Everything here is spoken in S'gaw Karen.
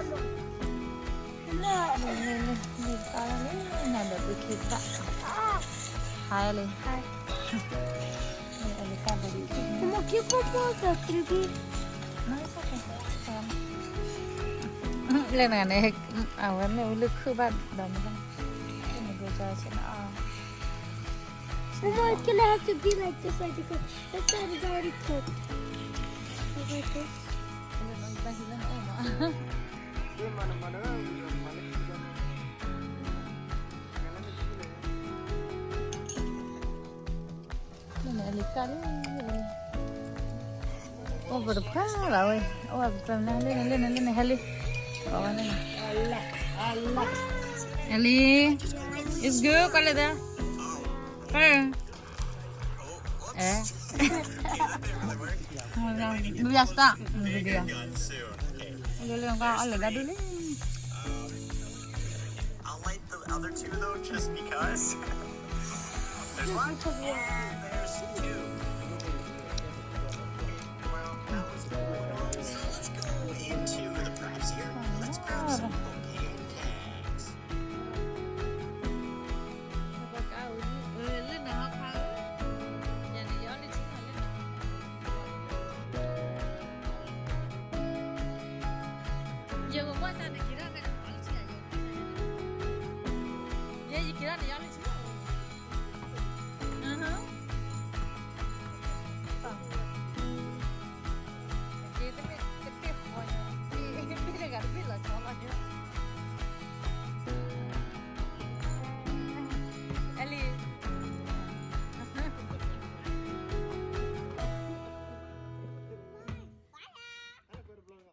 လၢလၢလၢလၢ နဒီးပခံသၣ် Hi လံ Hi လၢအလကၢ်ဘၣ်ဒံး မ့ၢ်က့ၤဖိဖိကတြူက့ No, it's okay. လၢနၤန့ၣ် အဝဲမ့ၢ်ဝဲလၢခုၣ်ဘၣ်ဒီးမ့ၢ် မ့ၢ်ကစၢ်ဆ့ၣ်နီၤ Mama, it's gonna have to be like this, like, because this side is already cooked. Like this. လၢန့ၣ်အလံၤကၢ်လံ အိၣ်ပတဖၣ်လီၤဝဲ အိၣ်ပတဖၣ်လၢန့ၣ် လၢန့ၣ် လၢန့ၣ် ဟဲလံ ကိးဝဲန့ၣ် Ellie, it's good, ကွၢ်လၢ်သၢ Hey. Eh. We are stuck in the video. လၢလၢကၢ်အီၣ်လၢဒၣ်ဒူၣ်လံ I'll light the other two though, just because. There's one. And there's two. Well, that was cool. So let's go into the preps here. Let's grab some propane tanks. လၢနဟီခါဧၢ ယၤန့ၣ်ယအီၣ်လၢထံလီၤလၢနဟီခါ ယကကွၢ်စၢ်န့ၣ်က့ၤထီၣ်န့ၣ် ယကကွၢ်စၢ်န့ၣ် ယဲယက့ၤထီၣ်န့ၣ်ယအီၣ်လၢထံ